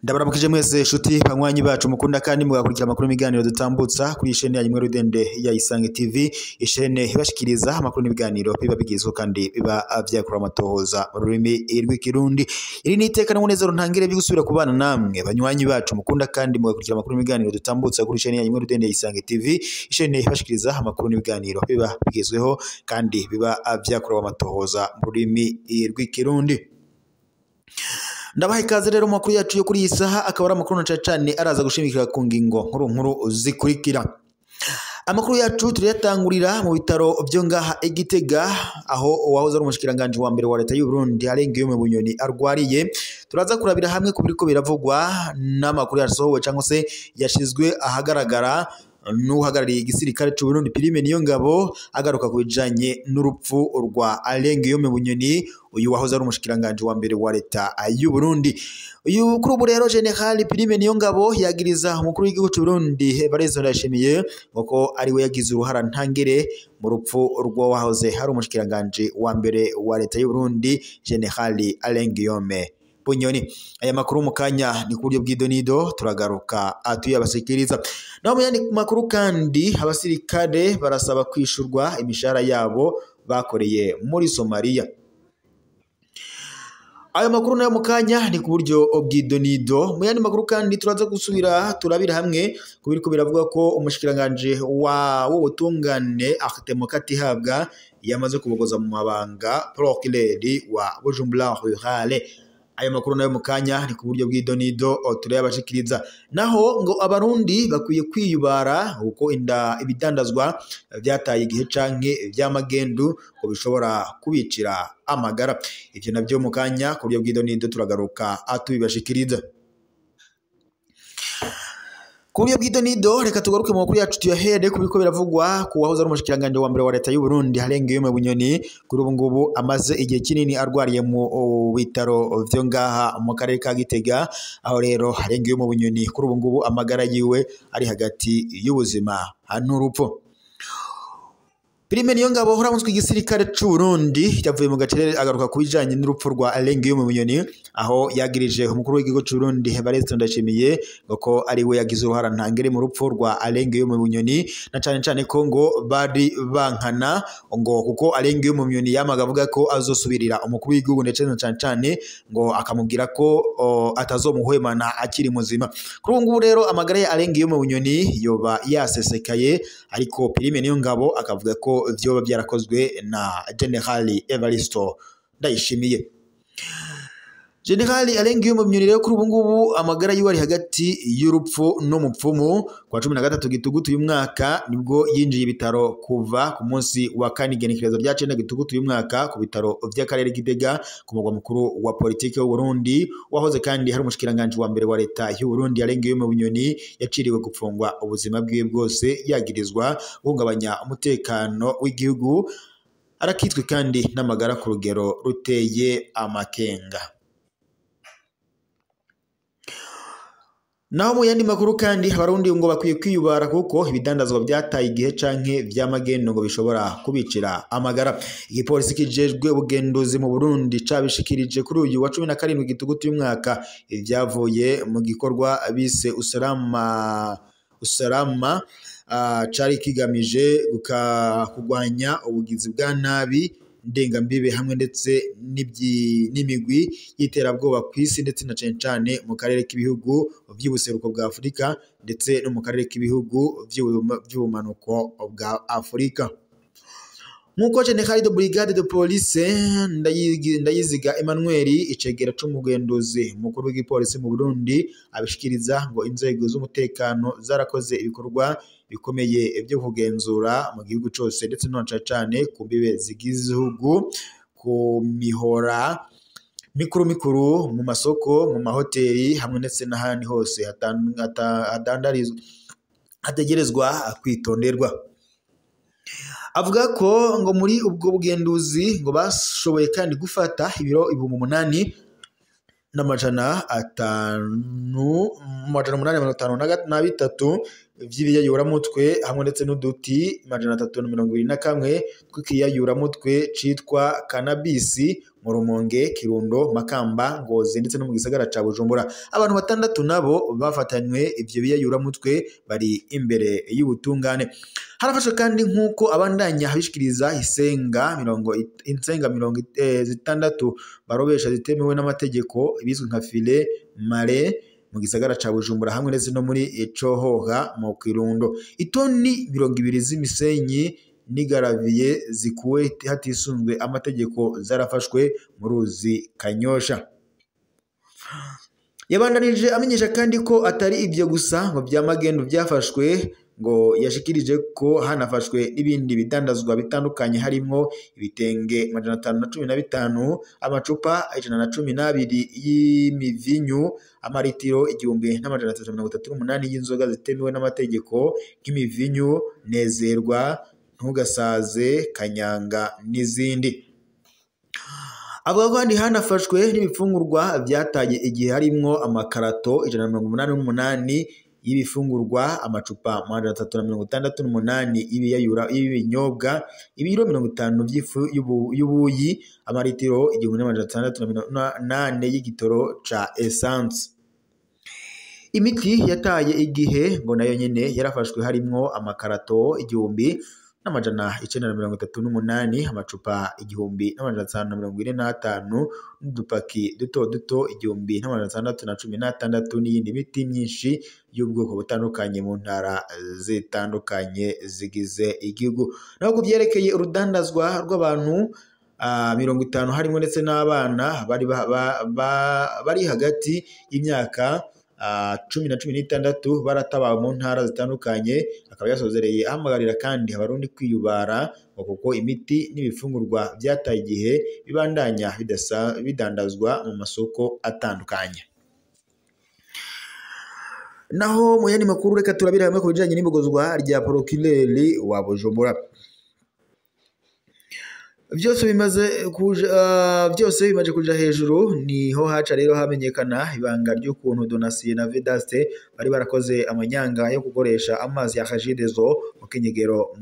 Ndabaramukije mwese shuti banywanyi bacu mukunda kandi mugakurikira amakuru n'ibiganiro dutambutsa kuri ishene ya Rudende ya Isange TV, ishene ibashikiriza amakuru n'ibiganiro biba bigizwe kandi biba vyakura amatohoza mu rurimi rw'ikirundi. Iri ni iteka n'umunezero ntangire byo gusubira kubana namwe banywanyi bacu mukunda kandi mugakurikira amakuru n'ibiganiro dutambutsa kuri ishene ya Rudende ya Isange TV, ishene ibashikiriza amakuru n'ibiganiro biba bigezweho kandi biba vyakura amatohoza mu rurimi rw'ikirundi. Ndabaha ikaze rero makuru yacu yo kuri iyi saha, akaba ari amakuru na cane araza gushimikira ku ngingo nkuru nkuru zikurikira. Amakuru yacu turiyatangurira mu bitaro byo ngaha i Gitega, aho uwahoze ari umushikiranganje wa mbere wa leta y'u Burundi Alain-Guillaume Bunyoni arwariye. Turaza kurabira hamwe ku biriko biravugwa n'amakuru yasohowe cyangwa se yashizwe ahagaragara n'uhagarariye igisirikare c'u Burundi Prime Niyongabo, agaruka ku bijanye n'urupfu rwa Alain-Guillaume Bunyoni, uyu wahoze ari umushikiranganje wa mbere wa leta y'u Burundi. Uyu kuri ubu rero General Prime Niyongabo yagiriza umukuru w'igihugu c'u Burundi Evariste Ndayishimiye ngo ari we yagize uruhara ntangere mu rupfu rw'uwahoze ari umushikiranganje wa mbere wa leta y'u Burundi General Alain-Guillaume Bunyoni. Aya makuru mu kanya ni ku buryo bw'idonido turagaruka atuyabasikiriza. Naho mu yandi makuru kandi, abasirikare barasaba kwishurwa imishahara yabo bakoreye muri Somalia. Ayo makuru nayo mu kanya ni ku buryo bw'idonido. Mu yandi makuru kandi turaza gusubira turabira hamwe ku biriko biravuga ko umushikiranganje wa w'ubutungane Arthème Katihabwa yamaze kubogoza mu mabanga procureur wa Bujumbura Rurale. Ayo makuru nayo mu kanya ni ku buryo bw'idonido turayabashikiriza. Naho ngo abarundi bakwiye kwiyubara kuko inda ibidandazwa vyataye igihe canke vy'amagendu ngo bishobora kubicira amagara. Ivyo navyo mu kanya ku buryo bw'idonido turagaruka atubibashikiriza. Ku buryo bw'idonido reka tugaruke mu makuru yacu tuyahere ku biriko biravugwa ku wahoze ari umushikiranganje wa mbere wa leta y'u Burundi Alain-Guillaume Bunyoni, kuri ubu ngubu amaze igihe kinini arwariye mu bitaro vyo ngaha mu karere ka Gitega. Aho rero Alain-Guillaume Bunyoni kuri ubu ngubu amagara yiwe ari hagati y'ubuzima n'urupfu. Prime Niyongabo uramutswe igisirikare c'u Burundi yavuye mu gacerere agaruka kubijanye n'urupfu rwa Alain-Guillaume Bunyoni, aho yagirije umukuru w'igihugu c'u Burundi Evariste Ndayishimiye ngo ko ari we yagize uruhara ntangere mu rupfu rwa Alain-Guillaume Bunyoni, na cane cane ko ngo bari bankana, ngo kuko Alain-Guillaume Bunyoni yamaga avuga ko azosubirira umukuru w'igihugu, ndetse na cane cane ngo akamubwira ko atazomuhwemana akiri muzima. Kuri ubu ngubu rero amagara ya Alain-Guillaume Bunyoni yoba yasesekaye, ariko Prime Niyongabo akavuga ko vyoba byarakozwe na General Evariste Ndayishimiye. General Alain-Guillaume Bunyoni rero kuri ubu ngubu amagara yiwe ari hagati y'urupfu n'umupfumu. Kwa 13 Gitugutu uyu mwaka nibwo yinjiye ibitaro kuva ku munsi wa kane igenekerezo rya 9 Gitugutu uyu mwaka ku bitaro vy'akarere Gitega ku mugwa mukuru wa politike w'u Burundi. Wahoze kandi hari umushikiranganje wa mbere wa leta y'u Burundi Alain-Guillaume Bunyoni yaciriwe gupfungwa ubuzima bwiwe bwose yagirizwa guhungabanya umutekano w'igihugu, arakitwe kandi n'amagara ku rugero ruteye amakenga. Naho mu yandi makuru kandi, abarundi ngo bakwiye kwiyubara kuko ibidandazwa byataye igihe canke vy'amagendo ngo bishobora kubicira amagara. Igipolisi kijejwe ubugenduzi mu Burundi cabishikirije kuri uyu wa 17 Gitugutu y'umwaka ivyavuye mu gikorwa bise usalama cari kigamije kugwanya ubugizi bwa nabi ndengambibe hamwe ndetse n'imigwi y'iterabwoba kw'isi, ndetse na cane cane mu karere k'ibihugu vy'ubuseruko bwa Afurika ndetse no mu karere k'ibihugu vy'ubumanuko bwa Afurika. Nkuko General de Brigade de Police Ndayiziga Emmanuel, icegera c'umugenduzi mukuru w'igipolisi mu Burundi, abishikiriza ngo inzego z'umutekano zarakoze ibikorwa bikomeye byo kugenzura mu gihugu cose, ndetse no cane cane ku mbibe zigize igihugu, ku mihora mikuru mikuru, mu masoko, mu mahoteli hamwe ndetse n'ahandi hose hadandarizwa hategerezwa kwitonderwa. Avuga ko ngo muri ubwo bugenduzi ngo bashoboye kandi gufata ibiro 8,500 853 vy'ibiyayuramutwe hamwe ndetse n'uduti 321 tw'ikiyayuramutwe citwa cannabis mu Rumonge, Kirundo, Makamba, Ngozi ndetse no mu gisagara ca Bujumbura. Abantu 6 nabo bafatanywe ivyo biyayuramutwe bari imbere y'ubutungane. Harafashwe kandi nk'uko abandanya abishikiriza isenga 60 barobesha zitemewe n'amategeko bizwi nka filet mare mu gisagara ca Bujumbura hamwe ndetse no muri Cohoha mu Kirundo. Itoni 20 z'imisenyi n'igaraviye zikuwe hatisunzwe amategeko zarafashwe mu ruzi Kanyosha. Yabandanije amenyesha kandi ko atari ibyo gusa ngo bya magendu byafashwe, ngo yashikirije ko hanafashwe n'ibindi bidandazwa bitandukanye harimo ibitenge 515, amacupa 112 y'imivinyu, amaritiro 1338 y'inzoga zitemewe n'amategeko nk'imivinyu, Nezerwa, Ntugasaze, Kanyanga n'izindi. Avuga ko kandi hanafashwe n'ibifungurwa byataye igihe harimwo amakarato 188 y'ibifungurwa, amacupa 368 y'ibinyobwa, ibiro 50 by'ifu y'ubuyi, amaritiro 1608 y'igitoro ca essence. Imiti yataye igihe ngo nayo nyene yarafashwe harimwo amakarato 1938, amacupa 1545 n'udupaki duto duto 1616 n'iyindi miti myinshi y'ubwoko butandukanye mu ntara zitandukanye zigize igihugu. Naho ku byerekeye urudandazwa rw'abantu 50 harimo ndetse n'abana bari hagati y'imyaka 10 na 16 baratabawe mu ntara zitandukanye. Akaba yasozereye ahamagarira kandi abarundi kwiyubara ngo kuko imiti n'ibifungurwa byataye igihe bibandanya bidandazwa mu masoko atandukanye. Naho mu yandi makuru reka turabira hamwe ku bijanye n'ibogozwa rya procureur wa Bujumbura. Byose bimaze kuja hejuru, niho haca rero hamenyekana ibanga ry'ukuntu Donatien na Vedaste bari barakoze amanyanga yo gukoresha amazi ya Regideso mu kinyegero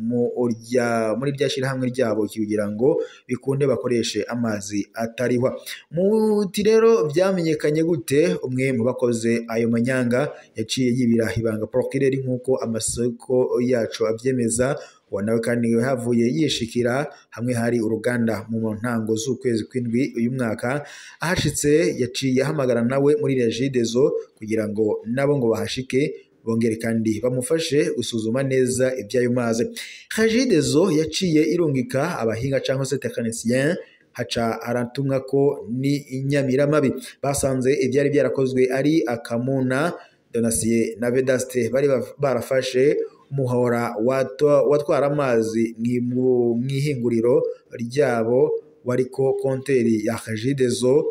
muri rya shirahamwe ryabo kugira ngo bikunde bakoreshe amazi atarihwa. Muti rero byamenyekanye gute? Umwe mu bakoze ayo manyanga yaciye yibira ibanga procureur nk'uko amasoko yacu abyemeza. Nawe kandi havuye yishikira hamwe hari uruganda mu ntango z'ukwezi kw'indwi uyu mwaka. Ahashitse yaciye ahamagara nawe muri Regideso kugira ngo nabo ngo bahashike bongere kandi bamufashe gusuzuma neza iby'ayo mazi. Regideso yaciye irungika abahinga cyangwa se technicien, haca aratumwa ko ni inyamiramabi. Basanze ibyari byarakozwe ari akamuna. Donatien na Vedaste bari barafashe umuhora watwara amazi mw'ihinguriro ryabo wariko konteri ya Regideso,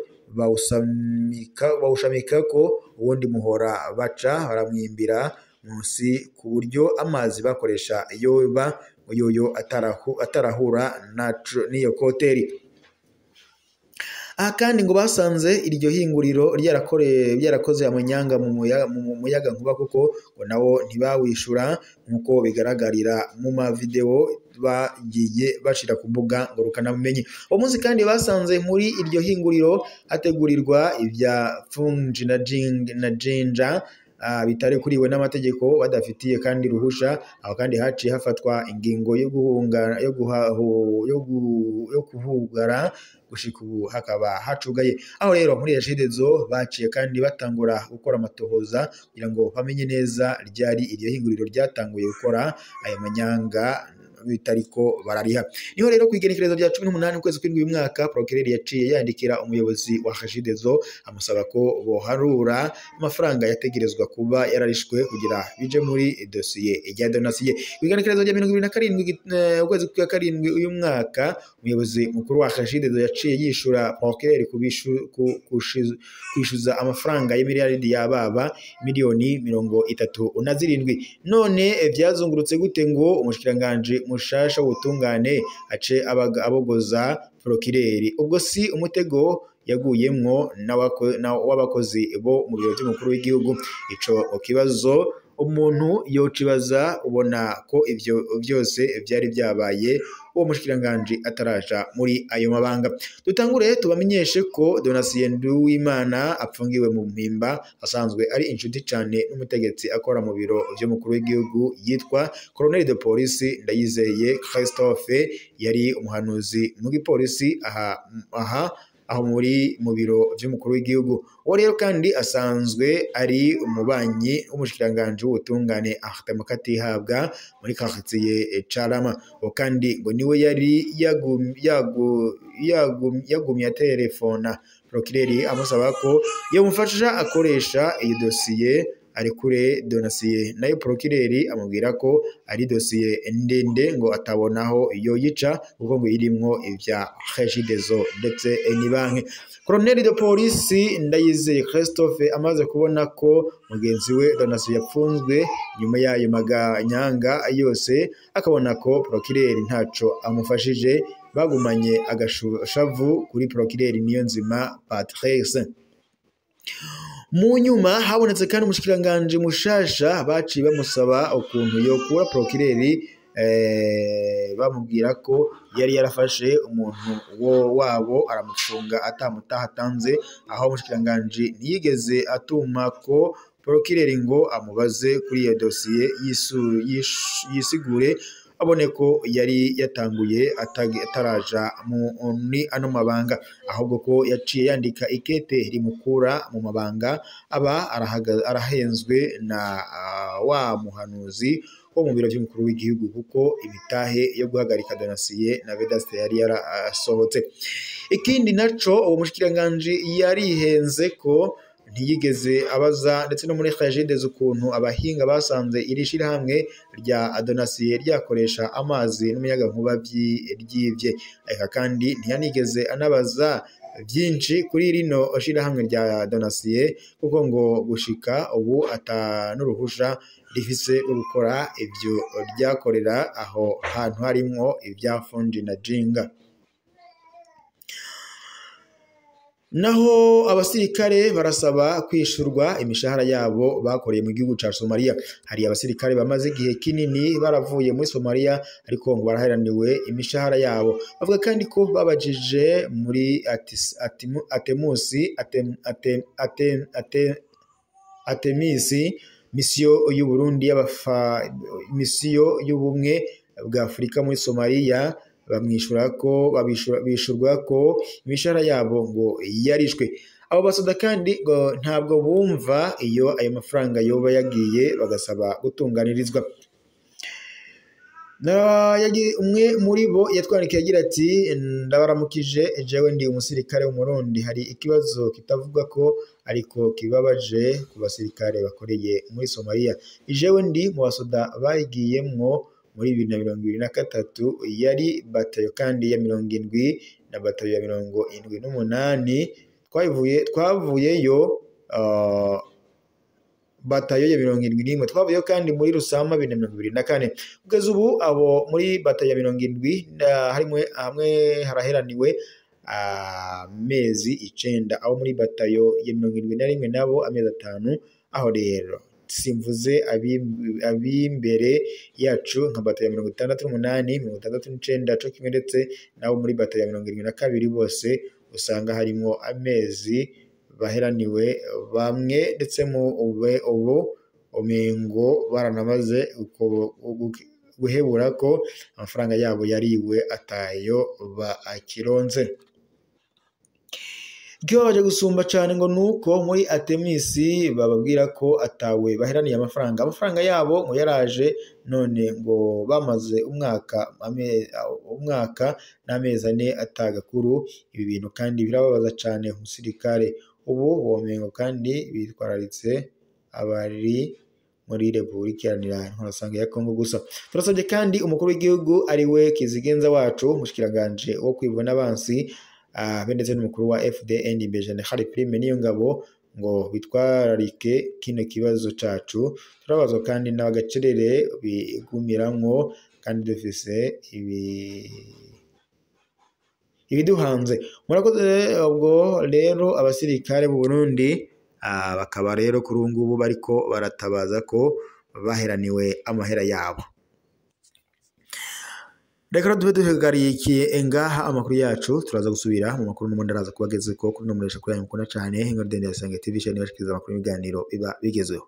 bawushamika ko uwundi muhora baca baramwimbira munsi ku buryo amazi bakoresha yoba yoyo atarahura n'iyo konteri. Aha kandi ngo basanze iryo hinguriro ryarakoze amanyanga mu muyaga nkuba kuko ngo nawo ntibawishura nkuko bigaragarira mu ma video bagiye bashira ku mbuga ngurukanabumenyi. Uwo munsi kandi basanze muri iryo hinguriro hategurirwa ibya fungi na jinja bitari kuriwe n'amategeko badafitiye kandi ruhusha. Aho kandi haciye hafatwa ingingo yo guhunga yo kuhugara gushika ubu hakaba hacugaye. Aho rero muri Regideso baciye kandi batangura gukora amatohoza kugira ngo bamenye neza ryari iryo hinguriro ryatanguye gukora aya manyanga bitariko barariha. Niho rero kwigenekerezo rya 18 ukwezi kw'indwi uyu mwaka procureur yaciye yandikira umuyobozi wa Regideso amusaba ko boharura amafaranga yategerezwa kuba yararishwe kugira bije muri dossier ya Donatien. Kwigenekerezo rya 27 ukwezi kwa karindwi uyu mwaka umuyobozi mukuru wa Regideso yaciye yishura procureur kwishuza amafaranga y'imiliyaridi yababa miliyoni 37. None byazungurutse gute ngo umushikiranganje mushasha w'ubutungane ace abogoza procureur? Ubwo si umutego yaguyemwo w'abakozi bo mu biro by'umukuru w'igihugu? Ico kibazo Umuntu yocibaza ubona ko ivyo byose byari byabaye uwo mushikiranganje ataraja muri ayo mabanga. Dutangure tubamenyeshe ko Donatien Nduwimana apfungiwe mu Mpimba, asanzwe ari inshuti cane n'umutegetsi akora mu biro vy'umukuru w'igihugu yitwa Colonel de Police Ndayizeye Christophe, yari umuhanuzi mu gipolisi aha aho muri mu biro vy'umukuru w'igihugu. Uwo rero kandi asanzwe ari umubanyi w'umushikiranganje w'ubutungane Arthur Mukatihabwa muri quartier Carama. Uwo kandi ngo niwe yari yagumye telefona procureur amusaba ko yomufasha akoresha iyi dosiye arekure Donatien, nayo procureur amubwira ko ari dosiye ndende ngo atabonaho iyo yica kuko ngo irimwo ivya Regideso ndetse ni banki. Colonel de Police Ndayizeye Christophe amaze kubona ko mugenzi we Donatien yapfunzwe nyuma yayo maganyanga yose, akabona ko procureur ntaco amufashije, bagumanye agashavu kuri procureur Niyonzima Patrice. Mu nyuma habonetse kandi umushikiranganje mushasha baciye bamusaba ukuntu yokura procureur, bamubwira ko yari yarafashe umuntu wabo aramufunga atamutaha atanze, aho umushikiranganje ntiyigeze atuma ko procureur ngo amubaze kuri iyo dosiye yisigure abone ko yari yatanguye ataraja muri ano mabanga, ahubwo ko yaciye yandika ikete rimukura mu mabanga, aba arahenzwe na wa muhanuzi wo mu biro vy'umukuru w'igihugu, kuko imitahe yo guhagarika Donatien na Vedaste yari yarasohotse. Ikindi naco uwo mushikiranganje yarihenze ko ntiyigeze abaza ndetse no muri Regideso ukuntu abahinga basanze iri shirahamwe rya Donatien ryakoresha amazi n'umuyagankuba ryivye. Eka kandi ntiyanigeze anabaza byinshi kuri rino shirahamwe rya Donatien, kuko ngo gushika ubu ata n'uruhusha rifise rwo gukora ivyo ryakorera aho hantu harimwo ibya Fundi na Jinga. Naho abasirikare barasaba kwishurwa imishahara yabo bakoreye mu gihugu ca Somalia. Hari abasirikare bamaze igihe kinini baravuye muri Somalia ariko ngo baraheraniwe imishahara yabo. Bavuga kandi ko babajije muri Atemisi misiyo y'u Burundi misiyo y'ubumwe bwa Afrika muri Somalia, bamwishura ko bishurwa ko imishahara yabo ngo yarishwe. Abo basoda kandi ngo ntabwo bumva iyo ayo mafaranga yoba yagiye, bagasaba gutunganirizwa. Umwe muri bo yatwandikiye agira ati: ndabaramukije, jewe ndi umusirikare w'Umurundi, hari ikibazo kitavuga ko ariko kibabaje ku basirikare bakoreye muri Somalia. Jewe ndi mu basoda bayigiyemwo muri 2023, yari batayo kandi ya 70 na batayo ya 78. Twavuyeyo batayo ya 71, twavuyeyo kandi muri Rusama 2024. Kugeza ubu abo muri batayo ya 70 harimwe hamwe haraheraniwe amezi 9, abo muri batayo ya 71 nabo amezi 5. Aho rero simvuze abimbere yacu nka batayo ya 68, 69 co kimwe ndetse nabo muri batayo ya 72, bose usanga harimo amezi baheraniwe bamwe, ndetse mu ubu omengo baranamaze guhebura ko amafaranga yabo yariwe atayo bakironze. Ikibabaje gusumba cyane ngo nuko muri Atemisi bababwira ko atawe baheraniye amafaranga yabo ngo yaraje, none ngo bamaze umwaka n'amezi 4 atagakuru. Ibi bintu kandi birababaza cyane umusirikare ubu womengo kandi bitwararitse abari muri Republika Iharanira Intwaro ya Kongo gusa. Turasabye kandi umukuru w'igihugu ari we Kizigenza wacu, umushikiranganje wo kwibwa n'abansi, ndetse n'umukuru wa FDN General Prime Niyongabo ngo bitwararike kino kibazo cacu. Turabazwa kandi n'abagacerere bigumiramwo kandi dufise ibiduhanze. Murakoze. Ubwo rero abasirikare b'u Burundi bakaba rero kuri ubu ngubu bariko baratabaza ko baheraniwe amahera yabo. Reka tube duhagarikiye ngaha amakuru yacu, turaza gusubira mu makuru n'ubundi araza kubagezeko kuri no muresha kuri yanyu mukunda cane Inkuru Ndende ya Isange TV, share nibashikiriza amakuru n'ibiganiro biba bigezweho.